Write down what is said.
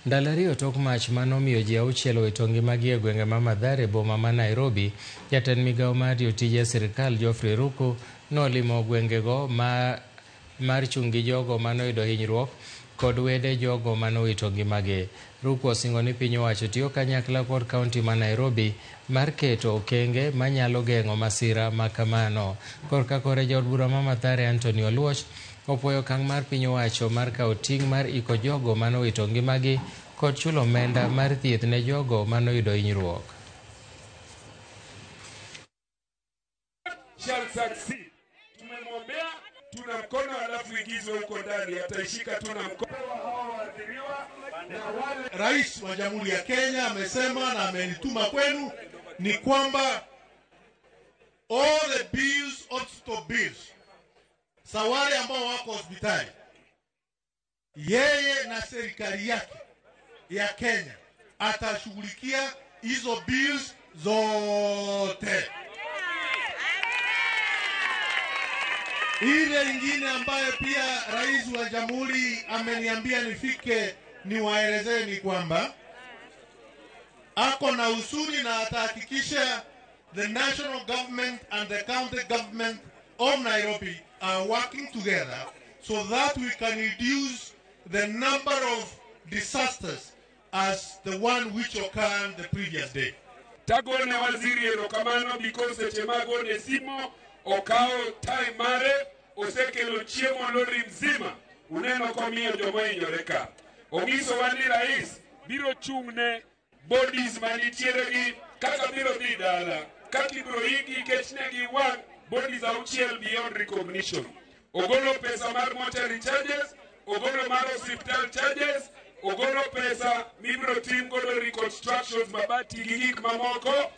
Ndalo ariyo tok mach manomiyo ji auchiel owito ngimagi e gwenge ma Mathare, boma ma Nairobi, jatend migawo mar jotije sirkal Geoffrey Ruku nolimo gwengego mar chung' gi jogo manoyudo hinyruok kod wede jogo manowito ngimagi. Ruku osingo ni piny owacho tiyo kanyakla kod kaunti ma Nairobi mar keto okenge manyalo geng'o masira ma kamano. Korka kore jaod bura ma Mathare Anthony Oluoch opuoyo okang' mar piny owacho mar kawo ting' mar iko jogo manowito ngimagi kod chulo omenda mar thieth ne jogo manoyudo hinyruok. Shall succeed. Tumemwombea, tuna mkono alafu ingizwe huko ndani, ataishika tu na mkono. Rais wa Jamhuri ya Kenya amesema na amenituma kwenu ni kwamba all the bills, hospital bills, za wale ambao wako hospitali, yeye na serikali yake ya Kenya atashughulikia hizo bills zote. Ile ingine ambayo pia rais wa jamhuri ameniambia nifike niwaelezee ni kwamba ako na huzuni na atahakikisha the national government and the county government of Nairobi are working together so that we can reduce the number of disasters as the one which occurred the previous day. Tagone waziri erokamano because seche magone simo okawo time mare osekelo chiemo lori mzima uneno komiyo joma ohinyore ka. Onyisowa ni rais biro chung' ne bodies manitiere gi kaka biro dhi dala kaka ibiro igi nikech ne giwang' bodies auchiel beyond recognition. Ogolo pesa mar mortuary charges, ogolo mar hospital charges, ogolo pesa mibiro tim godo reconstructions mabati gi gik mamoko.